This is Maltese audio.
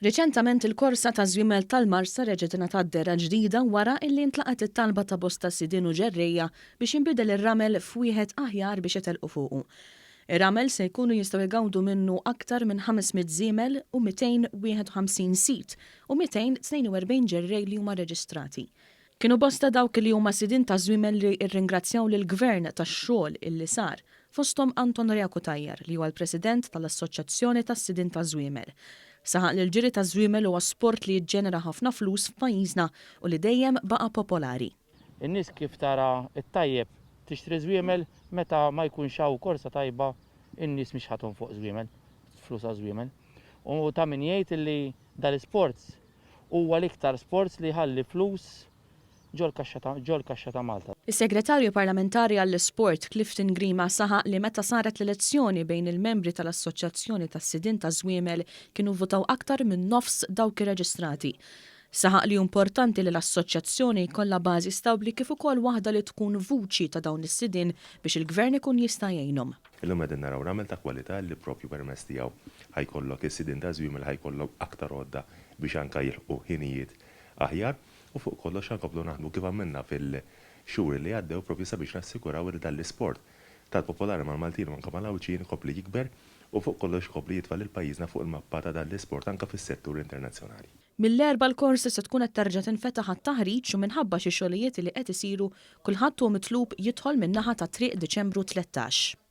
Riċentament il-korsa taż-żwiemel tal-Marsa reġgħet ingħatat dehra ġdida wara illi ntlaqgħet it-talba ta' bosta sidien u ġerrejja biex jinbidel ir-ramel f'wieħed aħjar biex itelqu fuqu. Ir-ramel se jkunu jistgħu jgawdu minnu aktar minn 500 żiemel u 251 sid u 242 ġerrej li huma rreġistrati. Kienu bosta dawk li huma sidien ta' żwiemel li rringrazzjaw lill-Gvern tax-xogħol illi sar, fosthom Anton Rea Cutajar li huwa l-President tal-Assoċjazzjoni tas-Sidien taż-Żwiemel. Saħaq li l-ġiri taż-żwiemel huwa sport li jiġġenera ħafna flus f'pajjiżna u li dejjem baqa' popolari. In-nies kif tara t-tajjeb tixtri żwiemel, meta ma jkunx hawn korsa tajba in-nies mhix ħa tonfoq żwiemel, flus għaż-żwiemel. U ta' min jgħid illi dal-isports Huwa l-iktar sports li jħalli flus ġol-kaxxa ta' ġol-kaxxa ta' Malta. Is-Segretarju Parlamentari għall-Isport, Clifton Grima saħaq li meta saret l-elezzjoni bejn il-membri tal-Assoċjazzjoni tas-Sidien taż-Żwiemel kienu vvutaw aktar minn nofs dawk irreġistrati. Saħaq li hu importanti li l-assoċjazzjoni jkollha bażi stabbli kif ukoll waħda li tkun vuċi ta' dawn is-sidien biex il-Gvern ikun jista' jgħinhom. Illum qegħdin naraw ramel ta' kwalità li proprju permezz tiegħu ħa jkollok is-sidien taż-żwiemel ħa jkollhom aktar għodda biex anke jilħqu ħinijiet aħjar u fuq kollox ħa nkomplu naħdmu kif għamilna fil-xhur li għaddew proprju sabiex nassiguraw li dan l-isport tant popolari mal-Maltin u anke mal-Għawdxin ikompli jikber u fuq kollox ikompli jitfa' lil pajjiżna fuq il-mappa ta' dan l-isport anke fis-settur internazzjonali. Mill-Erbgħa l-korsa se tkun qed terġa' tinfetaħ għat-taħriġ u minħabba xi xogħlijiet li qed isiru kulħadd hu mitlub jidħol min-naħa ta' Triq Diċembru 13.